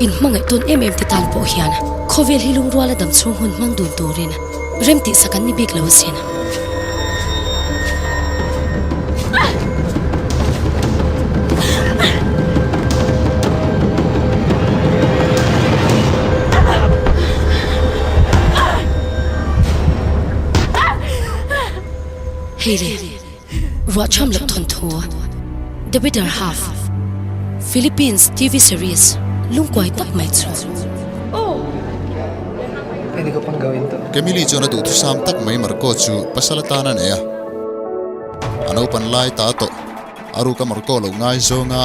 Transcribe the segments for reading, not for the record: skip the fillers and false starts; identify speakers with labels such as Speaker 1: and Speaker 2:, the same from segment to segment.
Speaker 1: Inhmangaih tawn em em te tan pawh hian khawvel hi lungruala dam chhung hun hmang dun turin rem tihsak an ni bik lo asin. Hei le, ruahcham loh thawnthu, The Bitter Half, Philippines TV series lungkuai tak mai chu.
Speaker 2: Camille chuan a duhthusam tak mai Marco chu pasal atan a nei a. A naupan lai ta tawh. A ruka Marco lo ngai zawnga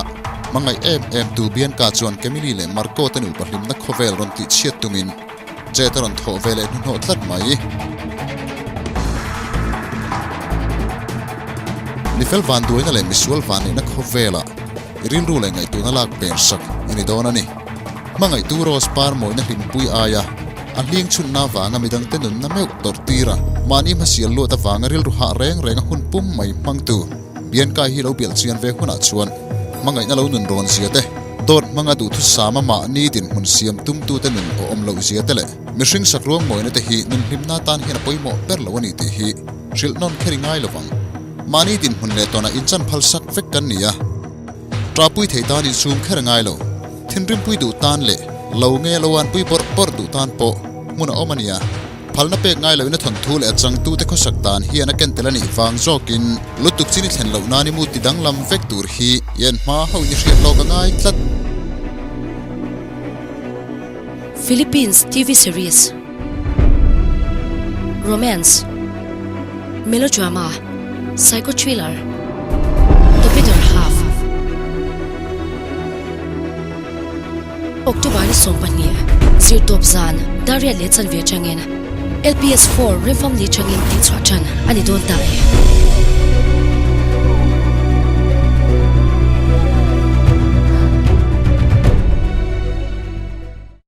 Speaker 2: hmangaih em em tu Bianca chuan Camille leh Marco te nupa hlimna khawvel rawn tih chhiat tumin chet a rawn thawh ve leh hnuhnawh tlat mai. Mifel vanduaina leh misual vanneihna khawvelah i rilru leh ngaihtuahna lak pen sak i ni dawn a ni. Hmangaihtu Rose par mawina hlimpui aia a hling chhunna avanga midangte nunna meuh tawrh tir a, mahni hmasial luat avanga rilru hah reng reng a hun pum mai hmangtu Bianca hi lo bialh chian ve hunah chuan hmangaihna lo nun rawn zia te, dawt hmanga duhthusama mahni dinhmun siam tumtute nun aw awm loh zia te leh mihring sakruang mawina te hi nun hlimna atan hian a pawimawh ber lo a ni tih hi hrilh nawn kher i ngai lovang. Mahni dinhmun leh tawnah inchan phal sak vek kan ni a. Ṭahpui thei tan insum kher a ngai lo. Thinrimpui duh tan leh lo nge lo anpui bawrh bawrh duh tan pawh hmun a awm a nia. Phalna pek ngai loin a thawnthu leh a changtute khawsak dan hian a ken tel a nih vang zawkin lutuk chin i thlen loh nan i mu ti danglam vek tur hi i en hma hauhin i hriat lawk a ngai tlat.
Speaker 1: Philippines TV series Romance Melodrama Psycho Thriller The Bitter Half October ni 12 zirtawp zan Dariat leh chanve atangin LPS 4 Remfamli atangin tihchhuah tan a ni dawn ta e.